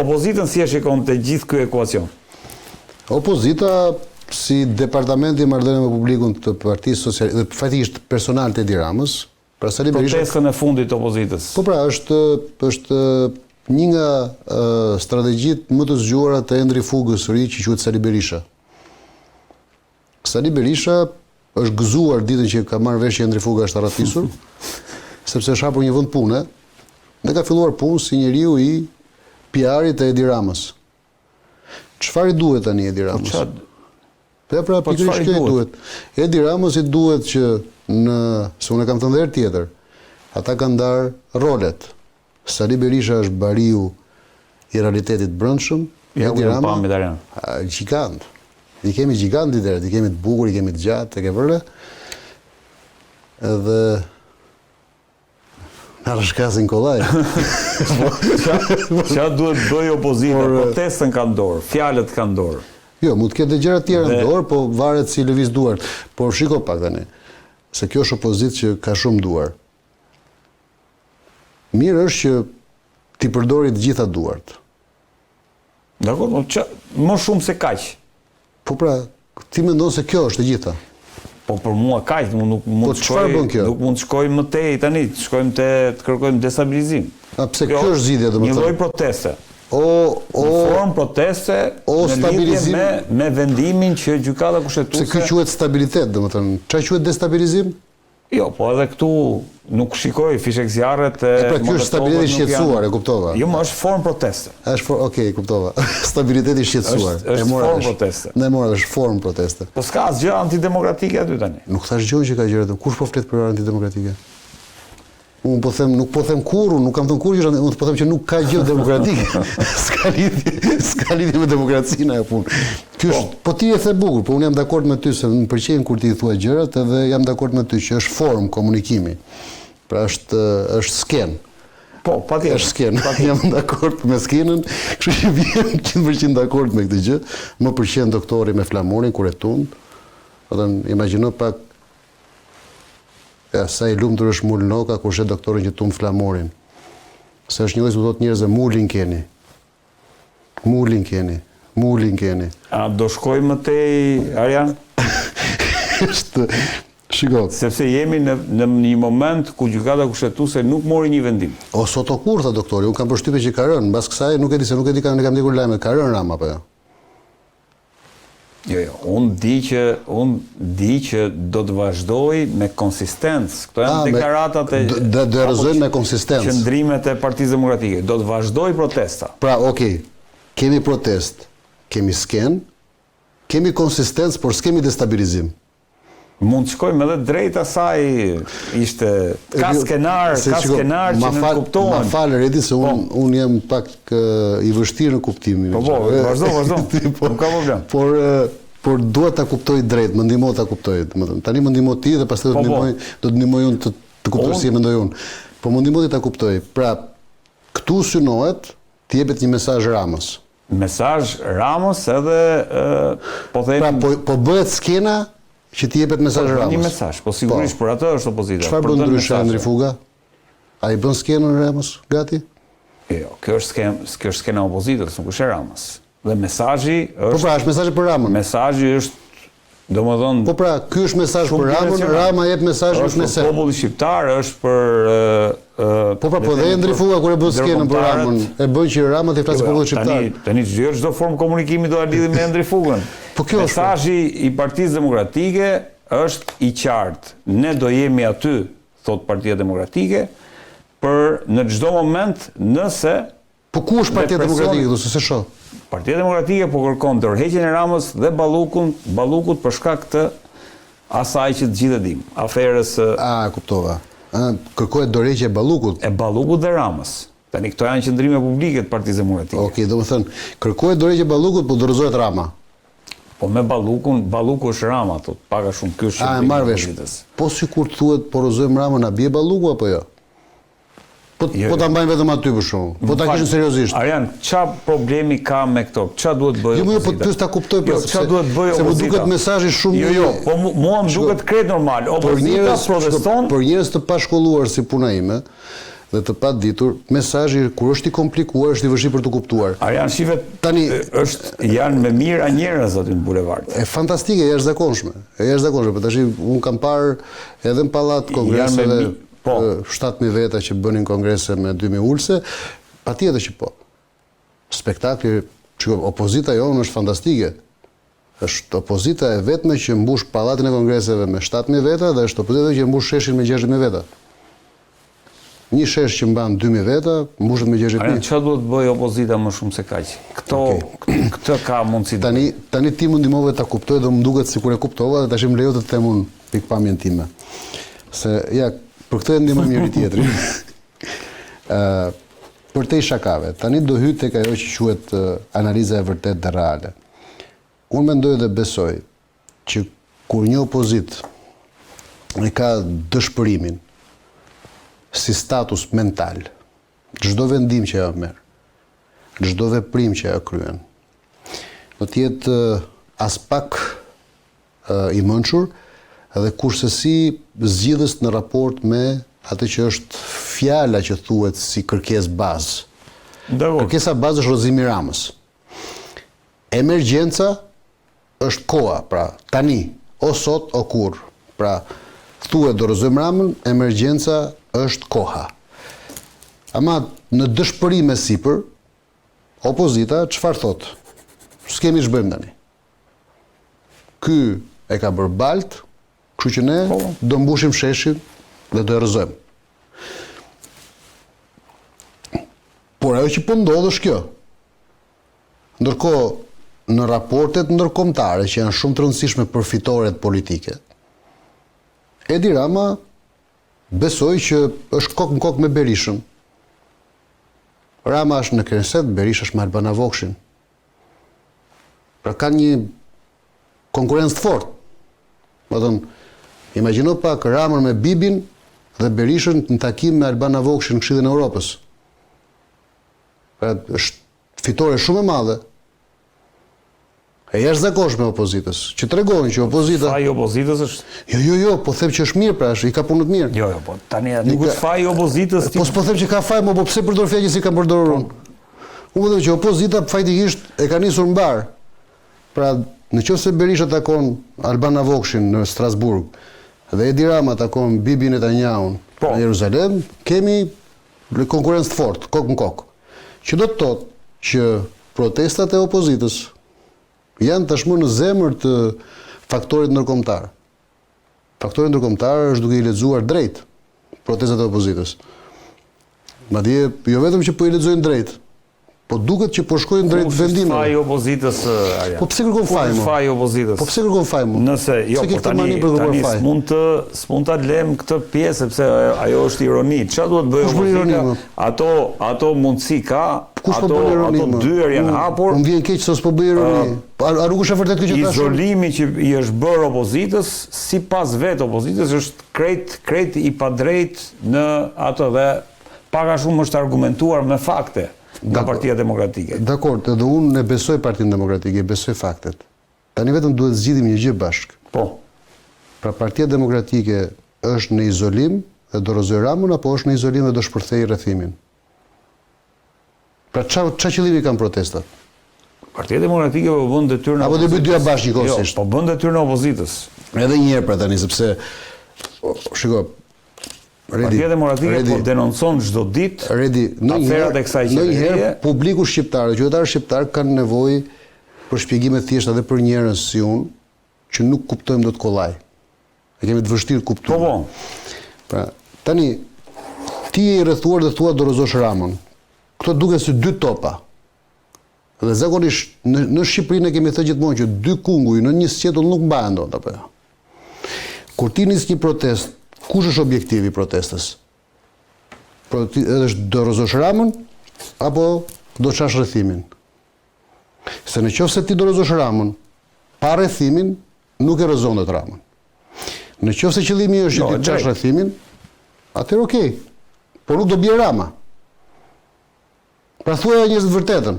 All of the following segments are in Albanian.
Opozitën si e shikon te gjithë ky ekuacion? Opozita si departamenti i marrëdhënieve me publikun të Partisë Socialiste dhe faktikisht personal të Edi Ramës, pra Sali Berisha Protestën e fundit të opozitës. Po pra, është është një nga uh, strategjitë më të zgjuara të Endri Fugës së ri që quhet Sali Berisha. Sali Berisha është gëzuar ditën që ka marrë vesh që Endri Fuga është arratisur, sepse është hapur një vend pune dhe ka filluar punë si njeriu i PR-it të Edi Ramës. Çfarë i duhet tani Edi po Ramës? Po Po pra, po pikërisht kjo i duhet. Edi Ramës i duhet që në, se unë e kam thënë dhe herë tjetër, ata kanë ndarë rolet. Sali Berisha është bariu i realitetit të brendshëm, ja, Edi Rama pamit, gjigant. I kemi gjigant liderët, i kemi të bukur, i kemi të gjatë, e ke vënë re? Edhe Na rrëshkasin kollaj. Ça duhet bëjë opozita? Protestën ka në dorë, fjalët ka në dorë. Jo, mund të ketë dhe gjëra të tjera në dorë, po varet si lëviz duart. Por shiko pak tani, se kjo është opozitë që ka shumë duar. Mirë është që t'i përdori të gjitha duart. Dakord, po ça, më shumë se kaq. Po pra, ti mendon se kjo është e gjitha. Po për mua kaq, nuk nuk mund po, të shkoj, bën kjo? nuk mund të shkoj më tej tani, të shkojmë te të kërkojmë destabilizim. A pse kjo, kjo është zgjidhja domethënë? Një lloj proteste. O o një formë proteste o stabilizim me me vendimin që gjykata kushtetuese. Pse ky quhet stabilitet, domethënë, çfarë quhet destabilizim? Jo, po edhe këtu nuk shikoj fishekzjarret e E pra ky është stabilitet i shqetësuar, e kuptova. Jo, më është formë proteste. Është for, okay, kuptova. Stabilitet i shqetësuar. Është, është formë proteste. Ne mora është formë proteste. Po s'ka asgjë antidemokratike aty tani. Nuk thashë gjë që ka gjëra të. Kush po flet për antidemokratike? Unë po them, nuk po them kurrë, unë nuk kam thënë kurrë që unë po them që nuk ka gjë demokratike. S'ka lidhje, s'ka lidhje me demokracinë ajo punë. Ky po. është, po ti e the bukur, po unë jam dakord me ty se më pëlqejnë kur ti i thua gjërat edhe jam dakord me ty që është formë komunikimi. Pra është është skenë. Po, patjetër. Është skenë. Jam dakord me skenën, kështu që vjen 100% dakord me këtë gjë. Më pëlqen doktori me flamurin kur e tund. Do të imagjino pak Ja, sa i lumtur është Mul Noka kur sheh doktorin që tund flamurin. Se është njëlloj si u thotë njerëzve mulin keni. Mulin keni. Mulin keni. A do shkoj më tej, Arjan? Është Shiko. Sepse jemi në në një moment ku Gjykata Kushtetuese nuk mori një vendim. O sot o kurrë, tha doktori, unë kam përshtypjen që ka rënë, mbas kësaj nuk e di se nuk e di kam e kam ndjekur lajmet, ka rënë Rama apo jo? Jo, jo, unë di që unë di që do të vazhdoj me konsistencë. Këto janë deklaratat e do të rrëzojnë me konsistencë. Qëndrimet e Partisë Demokratike. Do të vazhdoj protesta. Pra, okay. Kemi protestë, kemi skenë, kemi konsistencë, por s'kemi destabilizim. Mund të shkojmë edhe drejt asaj ishte ka skenar, ka skenar që nënkuptohen. Ma fal Redi se unë po. unë jam pak i vështirë në kuptimin. Po po, vazhdo, vazhdo. po, nuk ka problem. Por por dua ta kuptoj drejt, më ndihmo ta kuptoj, domethënë. Tani më ndihmo ti dhe pastaj do të po, po. ndihmoj, do të ndihmoj unë të të kuptoj si e mendoj unë. Po më ndihmo ti ta kuptoj. Pra, këtu synohet të jepet një mesazh Ramës. Mesazh Ramës edhe po themi Pra po po bëhet skena që t'i jepet mesazh Ramës. Një mesazh, po sigurisht po. për atë është opozita. Çfarë bën ndryshe Endri Fuga? A i bën skenën Ramës gati? Jo, kjo është skenë, kjo është skena e opozitës, nuk është e Ramës. Dhe mesazhi është Po pra, është mesazhi për Ramën. Mesazhi është Domethënë Po pra, ky është mesazh për Ramën, Rama jep mesazh në Knesset. Është për popullin shqiptar, është për Po pra, po dhe Endri Fuga kur e bën skenën për Ramën, e bën që Rama t'i flasë jo, popullit shqiptar. Tani tani çdo çdo formë komunikimi do ta lidhim me Endri Fugën. Po kjo është. Mesazhi i Partisë Demokratike është i qartë. Ne do jemi aty, thotë Partia Demokratike, për në çdo moment nëse Po ku është Partia Demokratike këtu, se s'e shoh? Partia Demokratike po kërkon dorëheqjen e Ramës dhe Ballukun, Ballukut për shkak të asaj që të gjithë e dimë, aferës së A, e kuptova. Ë, kërkohet dorëheqja e Ballukut. E Ballukut dhe Ramës. Tani këto janë qëndrime publike të Partisë Demokratike. Okej, domethënë, kërkohet dorëheqja e Ballukut, po dorëzohet Rama. Po me Ballukun, Balluku është Rama, thotë, pak a shumë ky është qëndrimi. A, e marr vesh. Po sikur të thuhet po rrëzojmë Ramën, a bie Balluku apo jo? Po jo, po ta jo. mbajnë vetëm aty për shembull. Po ta kishin seriozisht. Arjan, ça problemi ka me këto? Ça duhet të bëjë jo, jo, po të pyes ta kuptoj pra. Jo, ça duhet të bëjë opozita? Se më duket mesazhi shumë Jo, jo, po mua më duket krejt normal. Opozita proteston. Për njerëz të pashkolluar si puna ime, dhe të paditur, mesazhi kur është i komplikuar është i vështirë për t'u kuptuar. Arjan shife tani është janë me mijëra njerëz aty në bulevard. E fantastike, e jashtëzakonshme. E jashtëzakonshme, po tash unë kam parë edhe në pallat kongreseve po. 7000 veta që bënin kongrese me 2000 ulëse, patjetër që po. Spektakli, shiko, opozita jonë është fantastike. Është opozita e vetme që mbush pallatin e kongreseve me 7000 veta dhe është opozita që mbush sheshin me 60000 veta. Një shesh që mban 2000 veta, mbushet me 60000. Arjan, çfarë duhet të bëjë opozita më shumë se kaq? Këto okay. këtë ka mundësi. Tani tani ti më ndihmove ta kuptoj dhe më duket sikur e kuptova dhe tash më lejo të të them unë pikëpamjen time. Se ja, për këtë e ndihmojmë njëri tjetrin. Ë përtej shakave, tani do hyj tek ajo që quhet analiza e vërtetë dhe reale. Unë mendoj dhe besoj që kur një opozitë e ka dëshpërimin si status mental, çdo vendim që ajo merr, çdo veprim që ajo kryen, do të jetë aspak i mençur dhe kurrsesi zgjidhës në raport me atë që është fjala që thuhet si kërkesë bazë. Kërkesa bazë është rrëzimi i Ramës. Emergjenca është koha, pra tani, o sot o kurrë. Pra, thuhet do rrëzojmë Ramën, emergjenca është koha. Ama në dëshpërim e sipër, opozita çfarë thotë? S'kemi ç'bëjmë tani. Ky e ka bërë baltë, kështu që ne po. do mbushim sheshin dhe do e rrëzojmë. Por ajo që po ndodh është kjo. Ndërkohë, në raportet ndërkombëtare që janë shumë të rëndësishme për fitoret politike, Edi Rama besoj që është kokë në kokë me Berishën. Rama është në Knesset, Berisha është me Albana Vokshin. Pra kanë një konkurrencë të fortë. Domethënë, imagjino pak Ramën me Bibin dhe Berishën në takim me Albana Vokshin në Këshillin e Europës. Pra është fitore shumë e madhe. E jashtëzakonshme e opozitës, që tregon që opozita Faji i opozitës është Jo, jo, jo, po them që është mirë pra, është i ka punët mirë. Jo, jo, po tani nuk është faji i opozitës. Po s'po them që ka faj, mo, po pse përdor fjalë që s'i kam përdorur unë? Unë po them që opozita faktikisht e ka nisur mbarë. Pra, në qoftë se Berisha takon Albana Vokshin në Strasburg dhe Edi Rama takon Bibi Netanyahun po. në Jeruzalem, kemi konkurrencë të fortë, kokë në kokë. Që do të thotë që protestat e opozitës janë tashmë në zemër të faktorit ndërkombëtar. Faktori ndërkombëtar është duke i lexuar drejt protestat e opozitës. Madje jo vetëm që po i lexojnë drejt, po duket që po shkojnë drejt vendimeve. Kush është faji i opozitës, Arjan? Po pse kërkon faj mo? Kush është faji i opozitës? Po pse kërkon faj mo? Nëse jo, po tani tani s'mund të s'mund ta lëm këtë pjesë sepse ajo është ironi. Çfarë duhet të bëjë opozita? Ato ato mundësi ka, Kush po bën ironi? Ato dyer janë hapur. Më vjen keq se s'po bëj ironi. A, a nuk është e vërtetë kjo që thashë? Izolimi që i është bërë opozitës, sipas vetë opozitës, është krejt, krejt i padrejtë në atë dhe pak a shumë është argumentuar me fakte nga Partia Demokratike. Dakord, edhe unë e besoj Partinë Demokratike, i besoj faktet. Tani vetëm duhet të zgjidhim një gjë bashkë. Po. Pra Partia Demokratike është në izolim dhe do rrëzojë Ramën apo është në izolim dhe do shpërthejë rrethimin? Pra ça ça qëllimi kanë protestat? Partia Demokratike po bën detyrën e Apo do bëj dyja bashkë njëkohësisht. Jo, po bën detyrën e opozitës. Edhe një herë pra tani sepse shiko Redi, Partia Demokratike Redi, po denoncon çdo ditë Redi, aferat e kësaj qeverie. Ndonjëherë publiku shqiptar, qytetarët shqiptar kanë nevojë për shpjegime të thjeshta dhe për njerëz si unë që nuk kuptojmë dot kollaj. E kemi të vështirë të kuptojmë. Po, po. Pra, tani ti je i rrethuar dhe thua do rrëzosh Ramën. Këto duken si dy topa. Dhe zakonisht në, në Shqipëri ne kemi thënë gjithmonë që dy kunguj në një sqetull nuk mbahen dot apo jo. Kur ti nis një protestë, kush është objektivi i protestës? Pro, ti, është do rrëzosh Ramën apo do çash rrethimin? Se në qoftë se ti do rrëzosh Ramën, pa rrethimin, nuk e rrëzon dot Ramën. Në qoftë se qëllimi është që jo, ti të çash rrethimin, atëherë okay. Por nuk do bjerë Rama. Pra thuaja njerëzve të vërtetën.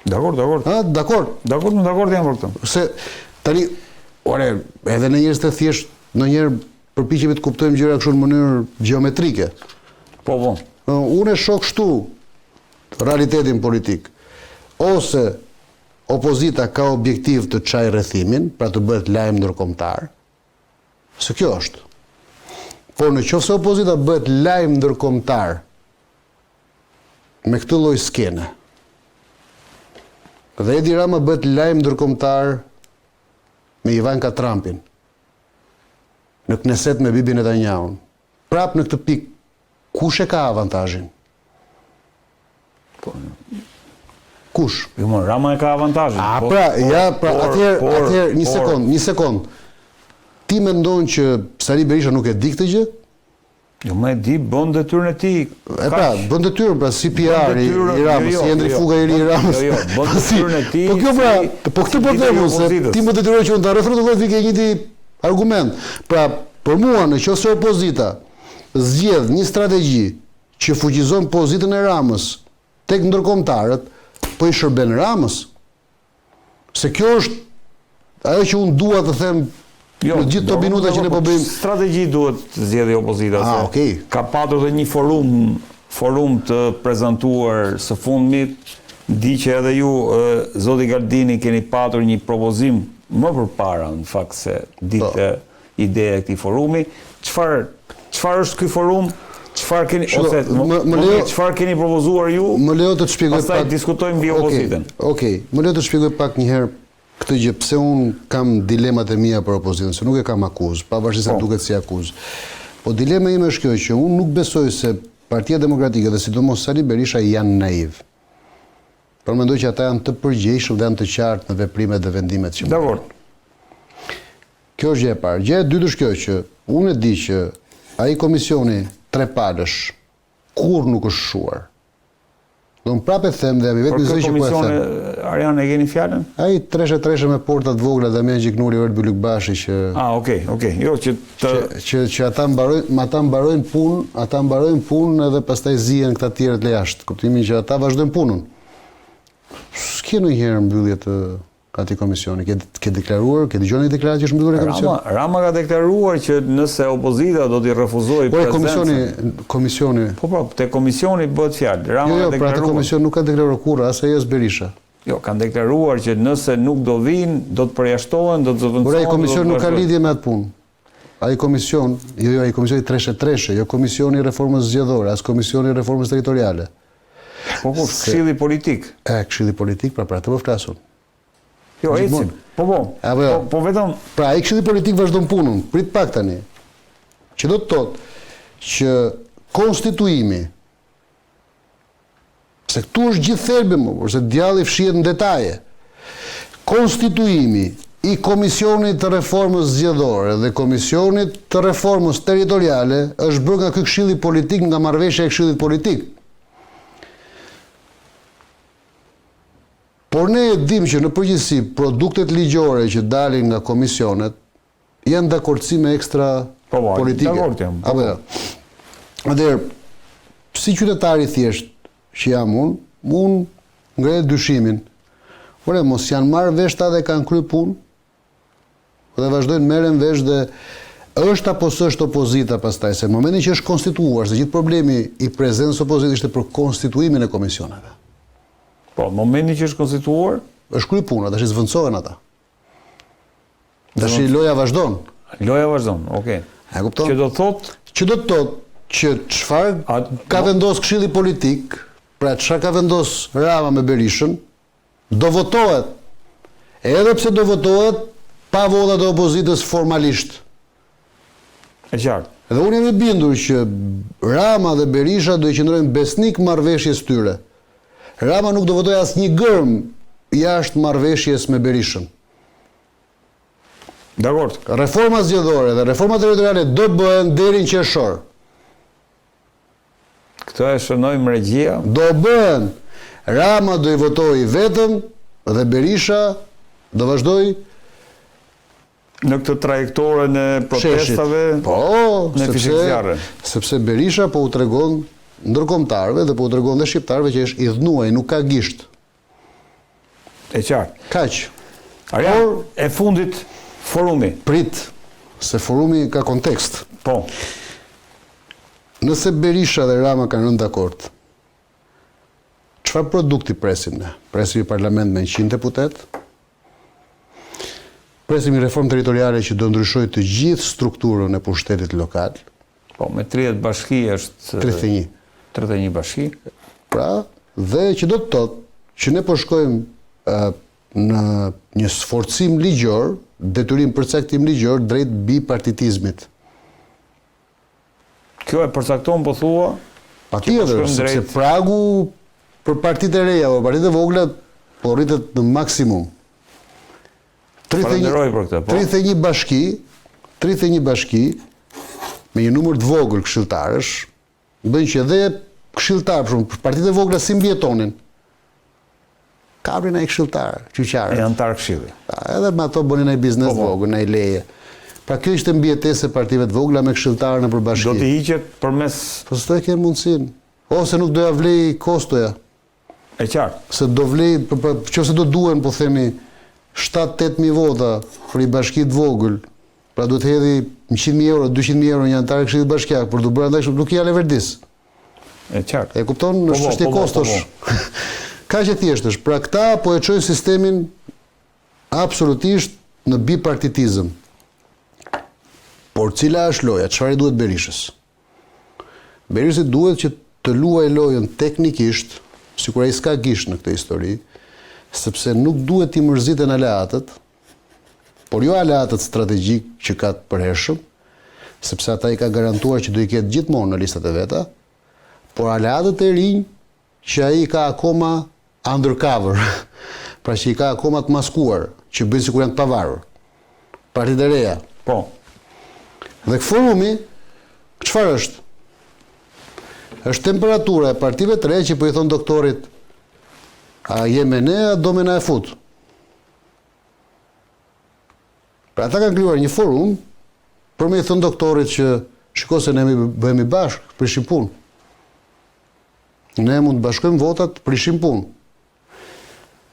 Dakord, dakord. Ha, dakord. Dakord, dakord jam për këtë. Se tani, ore, edhe ne njerëz të thjeshtë, ndonjëherë përpiqemi të kuptojmë gjëra kështu në mënyrë gjeometrike. Po, po. Unë e shoh kështu realitetin politik. Ose opozita ka objektiv të çajë rrethimin, pra të bëhet lajm ndërkombëtar, se kjo është. Por në qoftë se opozita bëhet lajm ndërkombëtar me këtë lloj skene, dhe Edi Rama bëhet lajm ndërkombëtar me Ivanka Trumpin, në Kneset me Bibi Netanyahun, prapë në këtë pikë, kush e ka avantazhin? Po. Kush? Jo, mo, Rama e ka avantazhin. A, po, pra, por, ja, pra, por, atëherë, por, atëherë, një por, sekond, një sekond. Ti mendon që Sali Berisha nuk e di këtë gjë? Jo, më e di, bën detyrën e tij. E pra, bën detyrën, pra si PR i, detyrën, i Ramës, jo, jo, si Endri jo, Fuga i ri i bën- Ramës. jo, jo, bën Si- detyrën e tij Po kjo pra, si- po këtë si po lideri them i unë, se opozitës. ti më detyroj që unë ta rrethrrotulloj të vi ke njëjti argument. Pra, për mua, në qoftë se opozita zgjedh një strategji që fuqizon pozitën e Ramës tek ndërkombëtarët, po i shërben Ramës. Se kjo është ajo që unë dua të them Jo, në gjithë këto minuta që ne po bëjmë. Strategji duhet të zgjedhë opozita. Ah, se okay. Ka patur dhe një forum, forum të prezantuar së fundmi, di që edhe ju, zoti Galdini, keni patur një propozim më përpara, në fakt se ditë Po. ideja e këtij forumi. Çfarë çfarë është ky forum? Çfarë keni Shiko, ose më- më, më lejo- çfarë keni propozuar ju? Më lejo të të shpjegoj Pastaj pak. diskutojmë mbi Okej, opozitën. Okej, më lejo të të shpjegoj pak një herë këtë gjë, pse unë kam dilemat e mia për opozitën, se nuk e kam akuzë, pavarësisht se Po. duket si akuzë. Po dilema ime është kjo që unë nuk besoj se Partia Demokratike dhe sidomos Sali Berisha janë naiv. Por mendoj që ata janë të përgjegjshëm dhe janë të qartë në veprimet dhe vendimet që marrin. Dakor. Kjo është gjë e parë. Gjë e dytë është kjo që unë e di që ai komisioni trepalësh kur nuk është shuar. Dhe unë prapë e them dhe jam i Për vetmi këtë zë që po e komision, them. Arjan, e keni fjalën? Ai treshe treshe me porta të vogla Damian Gjiknuri, Oerd Bylykbashi që Ah, okay, okay. Jo që të që që ata mbarojnë, ata mbarojnë punë, ata mbarojnë punë edhe pastaj zihen këta tjerët le jashtë. Kuptimin që ata vazhdojnë punën. S'ke ndonjëherë mbyllje të atij komisioni. Ke ke deklaruar, ke dëgjuar një deklaratë që është mbyllur e komisioni? Rama, Rama ka deklaruar që nëse opozita do t'i refuzojë Por e prezencën. komisioni, komisioni Po po, te komisioni bëhet fjalë. Rama Jo, jo, ka pra atë deklaruar. komision nuk ka deklaruar kurrë, as ai as Berisha. Jo, kanë deklaruar që nëse nuk do vinë, do të përjashtohen, do të zëvendësohen. Por ai do të komision nuk ka vazhdojnë. lidhje me atë punë. Ai komision, jo, jo, ai komisioni treshe treshe, jo komisioni i reformës zgjedhore, as komisioni i reformës territoriale. Po po, këshilli politik. E, këshilli politik, pra për atë po flas unë. Jo, ecim. Gjithmonë. Po po. Apo jo. Po, po vetëm Pra, ai këshilli politik vazhdon punën. Prit pak tani. Që do të thotë që konstituimi se këtu është gjithë thelbi më, por se djalli fshihet në detaje. Konstituimi i Komisionit të Reformës Zgjedhore dhe Komisionit të Reformës Territoriale është bërë nga ky këshilli politik nga marrëveshja e këshillit politik. Por ne e dim që në përgjithësi produktet ligjore që dalin nga komisionet janë dakordësime ekstra Po, po, politike. dakord jam, po, Apo jo. Atëherë, si qytetar i thjesht që jam unë, unë ngre dyshimin. Ore, mos janë marrë vesh ta dhe kanë kry punë dhe vazhdojnë merren vesh dhe është apo s'është opozita pastaj, se në momentin që është konstituuar, se gjithë problemi i prezencës së opozitës ishte për konstituimin e komisioneve. Po, në momentin që është konstituuar, Është kry puna, tash i zvendësohen ata. Tash i loja vazhdon. loja vazhdon. Okej. E kupton? Që do të thotë Që do të thotë që çfarë A- ka vendos Këshilli Politik, pra çfarë ka vendos Rama me Berishën, do votohet. Edhe pse do votohet pa votat e opozitës formalisht. e qartë. Dhe unë jam i bindur që Rama dhe Berisha do i qëndrojnë besnik marrëveshjes tyre. Rama nuk do votojë asnjë gërm jashtë marrëveshjes me Berishën. Dakord. Reforma zgjedhore dhe reforma territoriale do bëhen deri në qershor. Këtë e shënojmë regjia. Do bëhen. Rama do i votojë vetëm dhe Berisha do vazhdojë Në këtë trajektoren e sheshit. protestave, Po, në sepse fishekzjarre. sepse Berisha po u tregon ndërkombëtarëve dhe po u tregon dhe shqiptarëve që është i dhnuar, nuk ka gisht. E qartë. Kaq. Arjan, Por- e fundit forumi. Prit, se forumi ka kontekst. Po. Nëse Berisha dhe Rama kanë rënë dakord, çfarë produkti presim ne? Presim një parlament me 100 deputetë? Presim një reformë territoriale që do ndryshojë të gjithë strukturën e pushtetit lokal? Po, me 30 bashki është... 31. 31 bashki. Pra, dhe që do të thotë që ne po shkojmë në një sforcim ligjor, detyrim përcaktim ligjor drejt bipartitizmit. Kjo e përcakton po thua? Patjetër, po sepse pragu për partitë e reja apo partitë e vogla po rritet në maksimum. 31 për këtë, po. 31 bashki, 31 bashki me një numër të vogël këshilltarësh, bëjnë që edhe këshilltar, për shembull, partitë e vogla si mbijetonin. Kapnin ai këshilltar, qyqarët. E anëtar këshilli. Pa, edhe me ato bënin ai biznes po, po. vogël, ai leje. Pra kjo ishte mbijetesë e partive të vogla me këshilltarë nëpër bashki. Do t'i hiqet përmes Po s'do e kenë mundësinë. Ose nuk do ja vlej kostoja. E qartë. Se do vlej, po, po, qoftë se do duhen, po themi, 7-8 mijë vota për një bashki të vogël, pra duhet hedhi 100.000 euro, 200.000 euro një anëtar i këshillit bashkiak për të bërë anëtar këshillit, nuk ia leverdis. E qartë. E kupton, po, është po, çështje po, kostosh. Kaq e thjeshtë është. Pra këta po e çojnë sistemin absolutisht në bipartitizëm. Por cila është loja? Çfarë i duhet Berishës? Berishës i duhet që të luajë lojën teknikisht, sikur ai s'ka gisht në këtë histori, sepse nuk duhet t'i mërziten aleatët, por jo aleatët strategjikë që ka të përhershëm, sepse ata i ka garantuar që do i ketë gjithmonë në listat e veta, por aleatët e rinj që ai i ka akoma undercover, pra që i ka akoma të maskuar, që bëjnë sikur janë të pavarur. Partitë e reja. Po. Dhe forumi, çfarë është? Është temperatura e partive të reja që po i thonë doktorit, a je me ne, a do me na e fut? Pra ata kanë krijuar një forum për me i thënë doktorit që shiko se ne bëhemi bashkë, prishim punë. Ne mund të bashkojmë votat, prishim punë.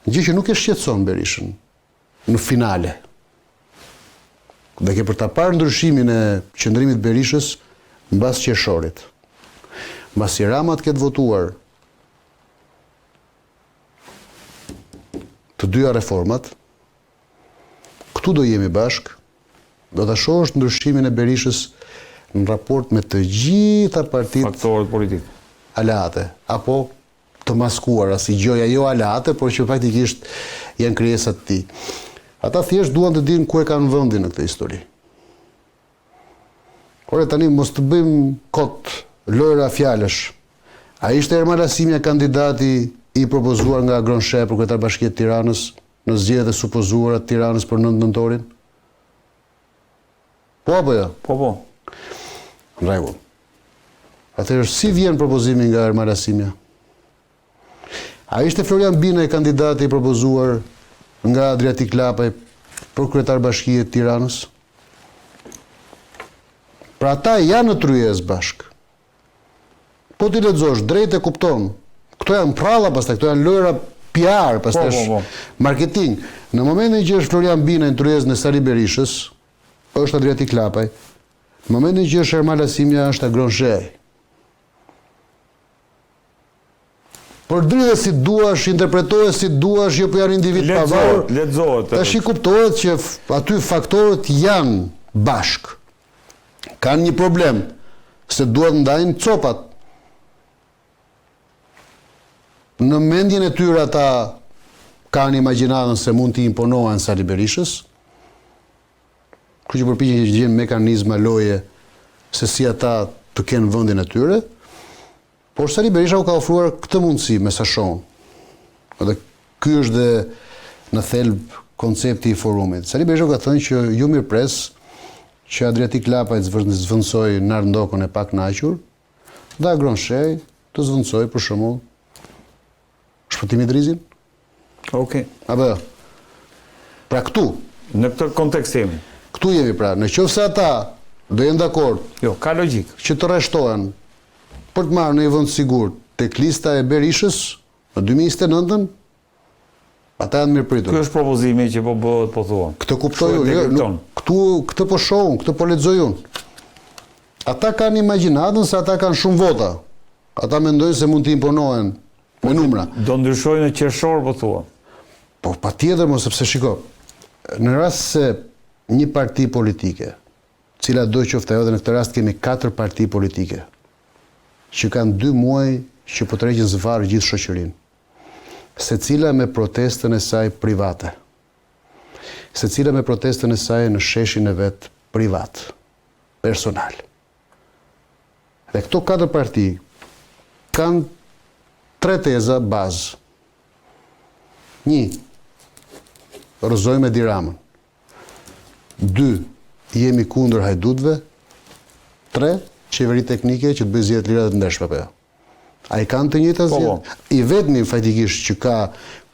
Gjë që nuk e shqetëson Berishën në finale. Dhe ke për ta parë ndryshimin e qëndrimit të Berishës mbas qershorit. Mbasi Rama të ketë votuar të dyja reformat, Këtu do jemi bashkë, do ta shohësh ndryshimin e Berishës në raport me të gjitha partitë faktorët politikë aleate apo të maskuara si gjoja jo aleate, por që faktikisht janë krijesa të tij. Ata thjesht duan të dinë ku e kanë vendin në këtë histori. Ore tani mos të bëjmë kot lojra fjalësh. A ishte Ermal Asimja kandidati i propozuar nga Agron Shehaj për kryetar bashkie të Tiranës në zgjedhjet e supozuara të Tiranës për 9 nëntorin? Po apo jo? Po, po. Në rregull. Atëherë si vjen propozimi nga Ermal Asimja? A ishte Florian Binaj kandidati i propozuar nga Adriatik Lapaj për kryetar bashkie të Tiranës? Pra ata janë në tryezë bashkë. Po t'i lexosh drejt e kupton. Këto janë pralla pastaj, këto janë lojra PR, pastaj po, po, po. marketing. Në momentin që është Florian Binaj në tryezën e Sali Berishës, është Adriatik Lapaj. Në momentin që është Ermal Asimja, është Agron Shehaj. Përdridhe si duash, interpretoje si duash, jo po janë individë të pavarur. Lexohet, Tashi kuptohet që aty faktorët janë bashkë. Kanë një problem, se duan të ndajnë copat. Në mendjen e tyre ata kanë imagjinatën se mund t'i imponohen Sali Berishës. Kështu që përpiqen që të gjejnë mekanizma loje se si ata të kenë vendin e tyre. Por Sali Berisha u ka ofruar këtë mundësi, me sa shoh unë. Dhe ky është dhe në thelb koncepti i forumit. Sali Berisha u ka thënë që ju mirëpres që Adriatik Lapaj të zvendësojë Nard Ndokën e pakënaqur dhe Agron Shehaj të zvendësojë për shembull Shpëtim Idrizin. Okej. Okay. Apo jo. Pra këtu. Në këtë kontekst jemi. Këtu jemi pra, në qoftë se ata do jenë dakord. Jo, ka logjikë. Që të rreshtohen për të marrë në një vend të sigurt tek lista e Berishës në 2029-ën, ata janë mirëpritur. Ky është propozimi që po bëhet, po thua. Këtë kuptoj unë, jo, nuk, këtu këtë po shoh unë, këtë po lexoj unë. Ata kanë imagjinatën se ata kanë shumë vota. Ata mendojnë se mund të imponohen me numra. Do ndryshojë në qershor, po thua. Po patjetër mo sepse shiko, në rast se një parti politike, cila do qoftë ajo dhe në këtë rast kemi katër parti politike, që kanë dy muaj që po tërheqin zvarrë gjithë shoqërinë. Secila me protestën e saj private. Secila me protestën e saj në sheshin e vet privat, personal. Dhe këto katër parti kanë tre teza bazë. Një, rrëzojmë Edi Ramën. Dy, jemi kundër hajdutëve. Tre, qeveri teknike që të bëjë zgjedhje të lira dhe të ndershme apo jo. A i kanë të njëjta po, zgjedhje? Po. I vetmi faktikisht që ka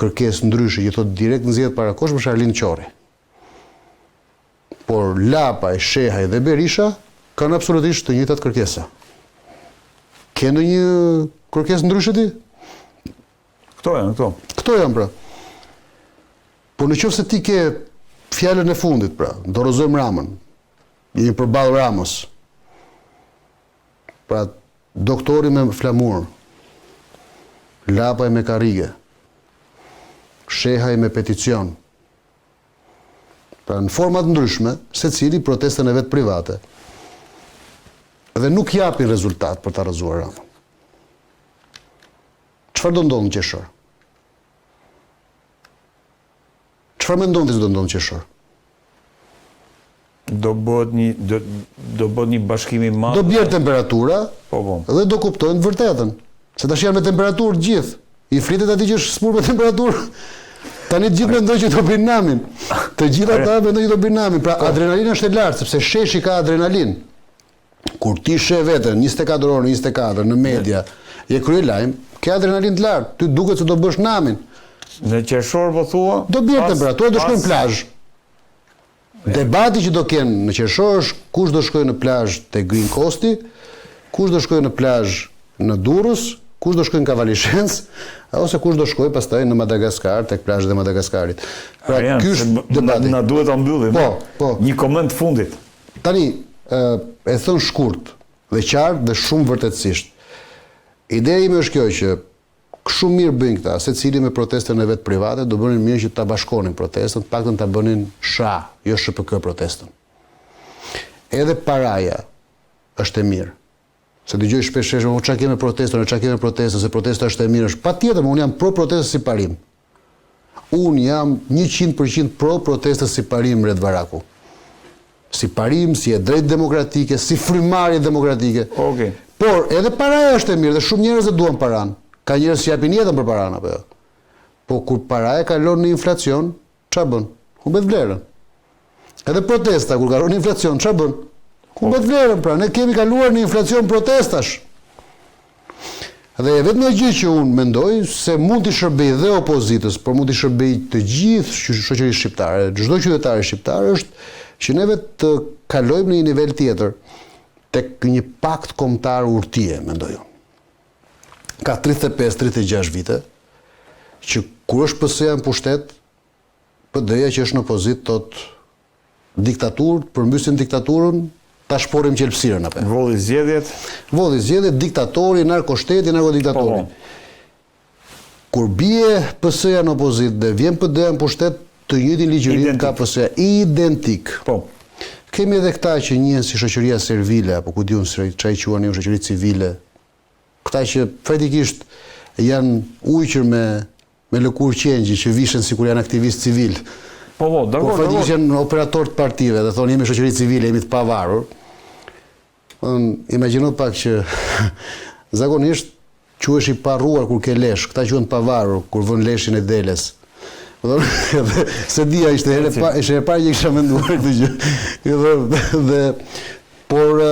kërkesë ndryshe që thotë direkt në zgjedhje të parakohshme është Arlind Qorri. Por Lapaj, Shehaj dhe Berisha kanë absolutisht të njëjtat kërkesa. Ke ndonjë kërkesë ndryshe ti? Këto janë, këto. Këto janë pra. Po në qoftë se ti ke fjalën e fundit, pra, do rrëzojmë Ramën, jemi përballë Ramës, pra, doktori me flamur, Lapaj me karrige, Shehaj me peticion, pra në forma të ndryshme, secili protestën e vet private, dhe nuk japin rezultat për ta rrëzuar Ramën. Çfarë do ndodhë në qershor? Çfarë mendon ti se do ndodhë në qershor? Do bëhet një do do bëhet një bashkim i madh. Do bjerë temperatura. Po po. Dhe do kuptojnë të vërtetën. Se tash janë me temperaturë të gjithë. I flitet atij që është sëmurë me temperaturë. Tani të gjithë mendojnë që do bëjnë namin. Të gjithë ata mendojnë që do bëjnë namin. Pra po. adrenalina është e lartë sepse sheshi ka adrenalinë. Kur ti sheh veten 24 orë në 24 në media, je kryelajm, ke adrenalinë të lartë, ty duket se do bësh namin. Në qershor po thua? Do bjerë temperatura, do shkojnë në plazh. Debati që do kenë në qershor është kush do shkojë në plazh te Green Coast-i, kush do shkojë në plazh në Durrës, kush do shkojë në Kavalishenc, ose kush do shkojë pastaj në Madagaskar, tek plazhet e Madagaskarit. Pra, ky është debati. Na duhet ta mbyllim. Po, po. Një koment të fundit. Tani, e thënë shkurt dhe qartë dhe shumë vërtetësisht. Ideja ime është kjo që shumë mirë bëjnë këta, secili me protestën e vet private, do bënin mirë që ta bashkonin protestën, të paktën ta bënin SHA, jo SHPK protestën. Edhe paraja është e mirë. Se dëgjoj shpesh herë, o ça ke me protestën, o ça ke me protestën, se protesta është e mirë, është patjetër, unë jam pro protestës si parim. Unë jam 100% pro protestës si parim, Red Varaku. Si parim, si e drejtë demokratike, si frymëmarrje demokratike. Okej. Por edhe paraja është e mirë dhe shumë njerëz e duan paranë. Ka njerëz që japin jetën për paranë apo jo. Po kur paraja kalon në inflacion, Ça bën? Humbet vlerën. Edhe protesta, kur kalon në inflacion, ça bën? Humbet vlerën, pra, ne kemi kaluar në inflacion protestash. Dhe e vetmja gjë që unë mendoj se mund t'i shërbejë dhe opozitës, por mund t'i shërbejë të gjithë shoqërisë shqiptare, çdo qytetari shqiptar është që neve të kalojmë në një nivel tjetër, tek një pakt kombëtar urtie, mendoj unë. Ka 35, 36 vite që kur është PS-ja në pushtet, PD-ja që është në opozitë thotë diktaturë, të përmbysim diktaturën, ta shporrim qelbësirën apo. Vodhi zgjedhjet. Vodhi zgjedhjet, diktatori, narkoshteti, narkodiktatori. Po, po. Kur bie PS-ja në opozitë dhe vjen PD-ja në pushtet, të njëjtin ligjërim ka PS-ja, identik. Po. Kemi edhe këta që njihen si shoqëria servile apo ku di unë se ça i quani ju shoqëri civile, Këta që faktikisht janë ujqër me me lëkurë qengji që vishen sikur janë aktivistë civilë. Po, po, dakord. Por faktikisht janë operatorë të partive dhe thonë jemi shoqëri civile, jemi të pavarur. Unë imagjino pak që zakonisht quhesh i parruar kur ke lesh, këta quhen të pavarur kur vënë leshin e deles. Do të s'e dija ishte herë pa, ishte herë e parë që kisha menduar këtë gjë. Dhe, dhe por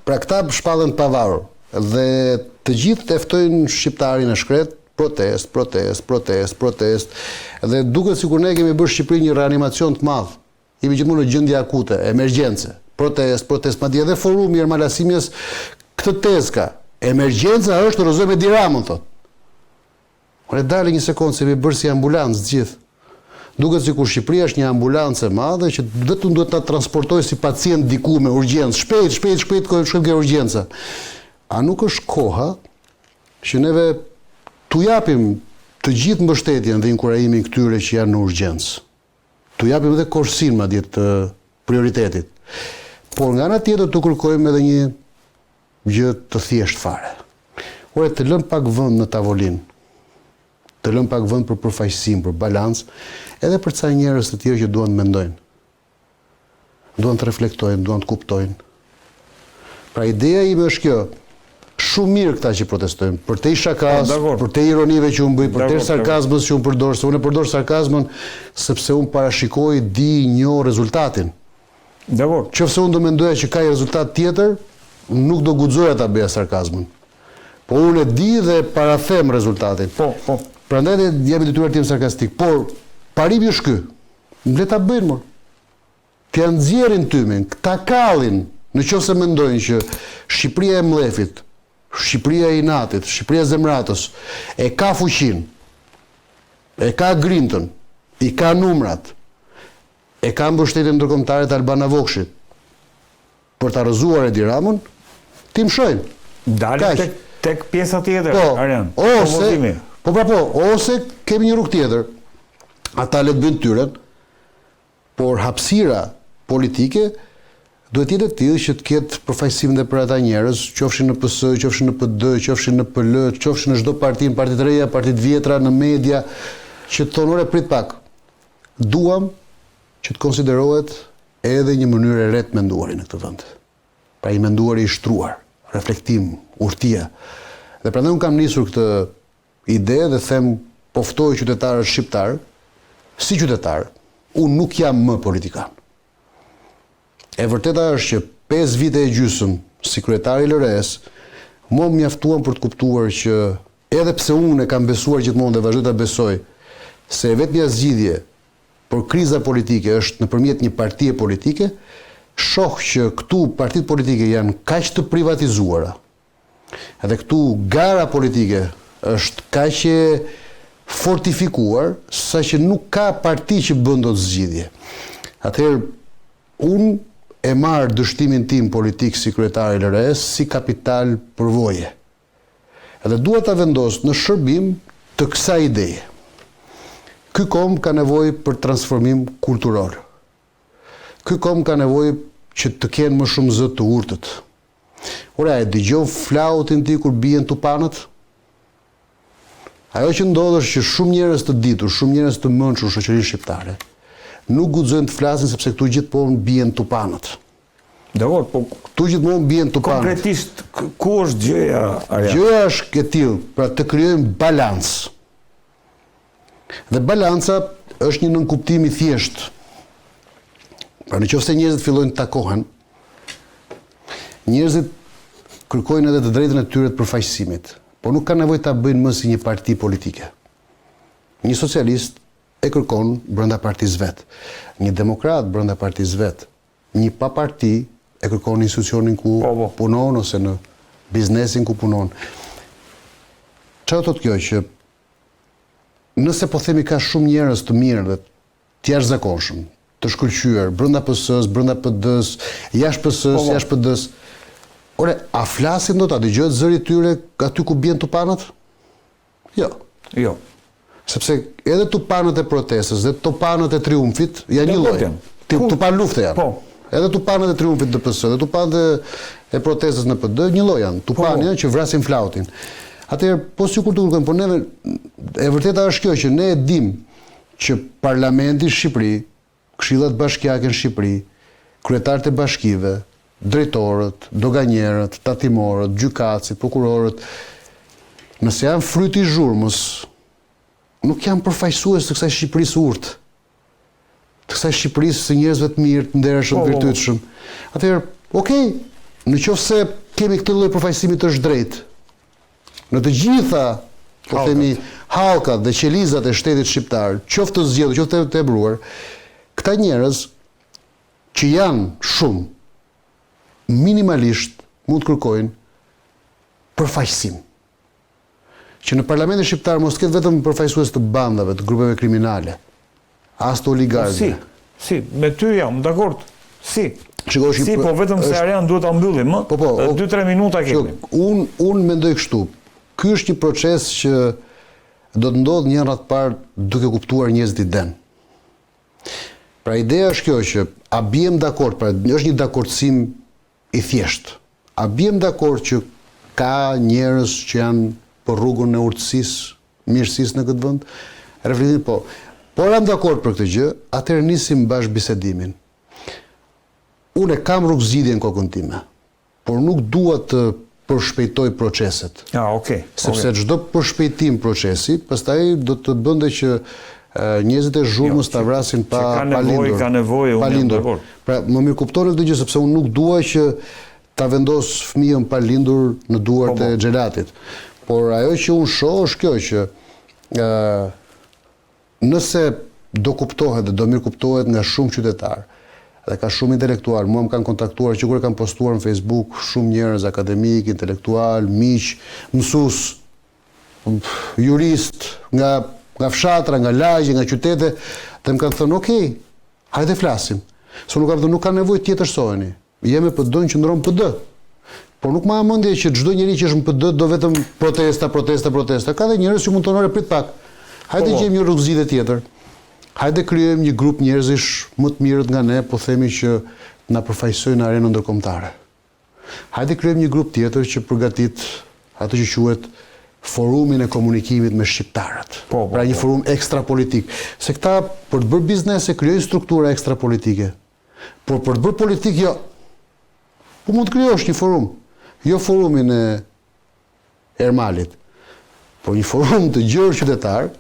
pra këta shpallen të pavarur dhe të gjithë e ftojnë shqiptarin e shkretë protestë, protestë, protestë, protestë dhe duket sikur ne kemi bërë Shqipërinë një reanimacion të madh. Jemi gjithmonë në gjendje akute, emergjence. Protestë, protestë, madje edhe forumi i Ermal Asimjes këtë tezë ka. Emergjenca është të rrëzojmë Edi Ramën, thotë. Ore dale një sekondë se jemi bërë si ambulancë të gjithë. Duket sikur Shqipëria është një ambulancë e madhe që vetëm duhet ta transportojë si pacient diku me urgjencë, shpejt, shpejt, shpejt, shkojmë ke urgjenca. A nuk është koha që neve t'u japim të gjithë mbështetjen dhe inkurajimin këtyre që janë në urgjencë? T'u japim edhe korsinë madje të prioritetit. Por nga ana tjetër t'u kërkojmë edhe një gjë të thjeshtë fare. Ore, të lëmë pak vend në tavolinë. Të lëmë pak vend për përfaqësim, për balancë, edhe për ca njerëz të tjerë që duan të mendojnë. Duan të reflektojnë, duan të kuptojnë. Pra ideja ime është kjo, shumë mirë këta që protestojnë, përtej shakasë, po, përtej ironive që unë bëj, përtej sarkazmës që unë përdor, se unë e përdor sarkazmën sepse unë parashikoj, di, njoh rezultatin. Dakord. Qoftë se unë do mendoja që ka një rezultat tjetër, nuk do guxoja ta bëja sarkazmën. Po unë e di dhe parathem rezultatin. Po, po. Prandaj dhe jam i detyruar të jem sarkastik. Por parimi është ky. Le ta bëjnë mor. T'ia nxjerrin tymin, ta kallin, në qoftë se mendojnë që Shqipëria e mllefit, Shqipëria e inatit, Shqipëria e zemratës e ka fuqinë, e ka grintën, i ka numrat, E ka mbështetjen ndërkombëtare të Albana Vokshit për ta rrëzuar Edi Ramën, t'i mëshojnë. Dalim tek tek pjesa tjetër, po, Arjan. Ose, po pra po, ose kemi një rrugë tjetër. Ata le të bëjnë tyren, por hapësira politike duhet të jetë e tillë që të ketë përfaqësim dhe për ata njerëz, qofshin në PS, qofshin në PD, qofshin në PL, qofshin në çdo parti, në parti të reja, parti të vjetra, në media, që të thonë ore prit pak. Duam që të konsiderohet edhe një mënyrë e re të menduari në këtë vend. Pra i menduari i shtruar, reflektim, urtia. Dhe prandaj unë kam nisur këtë ide dhe them po ftoj qytetarët shqiptarë, si qytetarë, unë nuk jam më politikan. E vërteta është që 5 vite e gjysëm si kryetar i LRE-së, mua më mjaftuan për të kuptuar që Edhe pse unë e kam besuar gjithmonë dhe vazhdoj ta besoj se e vetmja zgjidhje për kriza politike është nëpërmjet një partie politike, shoh që këtu partitë politike janë kaq të privatizuara dhe këtu gara politike është kaq e fortifikuar saqë nuk ka parti që bën dot zgjidhje. Atëherë unë e marr dështimin tim politik si kryetar i LRE-së si kapital përvoje. Dhe dua ta vendos në shërbim të kësaj ideje. Ky komb ka nevojë për transformim kulturor. Ky komb ka nevojë që të kenë më shumë zë të urtët. Ore, a e dëgjon flautin ti kur bien tupanët? Ajo që ndodh është që shumë njerëz të ditur, shumë njerëz të mençur në shoqërinë shqiptare nuk guxojnë të flasin sepse këtu gjithmonë bien tupanët. Dakord, po këtu gjithmonë bien tupanët. Konkretisht ku është gjëja Arjan? Gjëja është e tillë, pra të krijojmë balancë. Dhe balanca është një nënkuptim i thjeshtë. Pra në qoftë se njerëzit fillojnë të takohen, njerëzit kërkojnë edhe të drejtën e tyre të përfaqësimit, por nuk kanë nevojë ta bëjnë më si një parti politike. Një socialist e kërkon brenda partisë vet, një demokrat brenda partisë vet, Një pa parti e kërkon në institucionin ku po, po. punon ose në biznesin ku punon. Çfarë do thotë kjo që nëse po themi ka shumë njerëz të mirë dhe të jashtëzakonshëm, të shkëlqyer brenda PS-së, brenda PD-së, jashtë PS-së, po, po. jashtë PD-së. Ore, a flasin dot, a dëgjohet zëri i tyre aty ku bien tupanët? Jo. Jo. Sepse edhe tupanët e protestës dhe tupanët e triumfit janë një lloj. Tupan lufte janë. Po. Edhe tupanët e triumfit në PS dhe tupanët e protestës në PD, një lloj janë. Tupan po. janë që vrasin flautin. Atëherë, po sikur të kërkojmë, po neve e vërteta është kjo që ne e dim që parlamenti në Shqipëri Këshillat bashkiake në Shqipëri, kryetarët e bashkive, drejtorët, doganierët, tatimorët, gjykatësit, prokurorët, nëse janë fryt i zhurmës, nuk janë përfaqësues të kësaj Shqipërisë së urtë, të kësaj Shqipërisë së njerëzve të mirë, të ndershëm, të po, po, po. virtytshëm. Atëherë, okay, në qoftë se kemi këtë lloj përfaqësimi të zhdrejtë, Në të gjitha, po themi, hallkat dhe qelizat e shtetit shqiptar, qoftë të zgjedhur, qoftë të emëruar, këta njerëz që janë shumë, minimalisht mund të kërkojnë përfaqësim. Që në parlamentin shqiptar mos të ketë vetëm përfaqësues të bandave, të grupeve kriminale. As të oligarkëve. Si? Si, me ty jam dakord. Si? Shiko, si, po vetëm se Arjan duhet ta mbyllim, ë? Po, po, 2-3 minuta kemi. Unë unë mendoj kështu. Ky është një proces që do të ndodhë në radhë të parë duke kuptuar njerëzit idenë. Pra ideja është kjo që a biem dakord, pra është një dakordësim i thjeshtë. A biem dakord që ka njerëz që janë për rrugën e urtësisë, mirësisë në këtë vend? Reflektimi po. Po ramë dakord për këtë gjë, atëherë nisim bashkëbisedimin. Unë e kam rrugëzgjidhjen në kokën time, por nuk dua të përshpejtoj proceset. Ah, okay. Sepse çdo përshpejtim procesi, pastaj do të bënte që njerëzit e zhurmës jo, ta vrasin pa pa lindur. Ka nevojë, unë jam dakord. Pra, më mirëkuptoni këtë gjë sepse unë nuk dua që ta vendos fëmijën pa lindur në duart po, po. e xhelatit. Por ajo që unë shoh është kjo që ë nëse do kuptohet dhe do mirëkuptohet nga shumë qytetarë dhe ka shumë intelektualë, mua më kanë kontaktuar që kur e kam postuar në Facebook, shumë njerëz akademikë, intelektualë, miq, mësues, juristë nga nga fshatra, nga lagje, nga qytete dhe më kanë thënë, "Ok, hajde flasim." Se unë kam thënë nuk ka nevojë të tjetërsoheni. Je me PD-në qëndro në PD. Por nuk ma ha mendja që çdo njeri që është në PD do vetëm protesta, protesta, protesta. Ka dhe njerëz që mund të thonë ore prit pak. Hajde po, po. gjejmë një rrugëzgjidhje tjetër. Hajde krijojmë një grup njerëzish më të mirët nga ne, po themi që na përfaqësojnë në arenën ndërkombëtare. Hajde krijojmë një grup tjetër që përgatit atë që quhet forumin e komunikimit me shqiptarët. Po, po, pra një po. forum ekstra politik. Se këta për të bërë biznese krijojnë struktura ekstra politike. Por për të bërë politikë jo. Po mund të krijosh një forum, jo forumin e Ermalit, por një forum të gjerë qytetar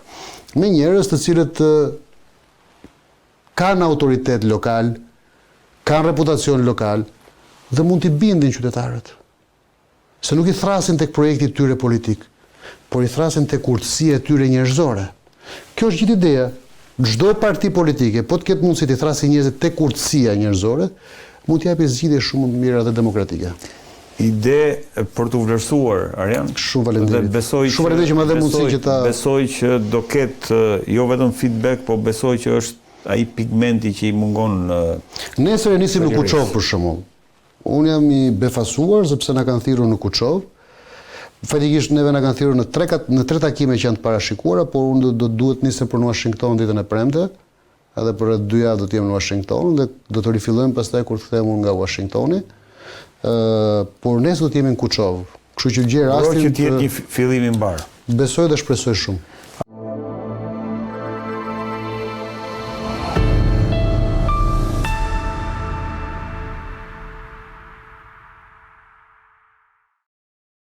me njerëz të cilët kanë autoritet lokal, kanë reputacion lokal dhe mund t'i bindin qytetarët. Se nuk i thrasin tek projekti i tyre politik, por i thrasin tek urtësia e tyre njerëzore. Kjo është gjithë ideja. Çdo parti politike, po të ketë mundësi t'i thrasi njerëzit tek urtësia njerëzore, mund të japi zgjidhje shumë më të mira dhe demokratike. Ide për t'u vlerësuar, Arjan. Shumë faleminderit. Dhe besoj Shumë faleminderit që më dhe mundësinë që ta Besoj që do ketë jo vetëm feedback, po besoj që është ai pigmenti që i mungon Nesër e nisim në Kuçovë për shembull. Unë jam i befasuar sepse na kanë thirrur në Kuçovë. Faktikisht neve na kanë thirrur në tre në tre takime që janë të parashikuara, por unë do, do duhet nisem për në Washington ditën e premte, edhe për rreth dy javë do të jem në Washington dhe do të rifillojmë pastaj kur të kthehem unë nga Washingtoni. Ë, por nesër do të jemi në Kuçovë. Kështu që gjej rastin Uroj që të jetë një fillim i mbarë. Besoj dhe shpresoj shumë.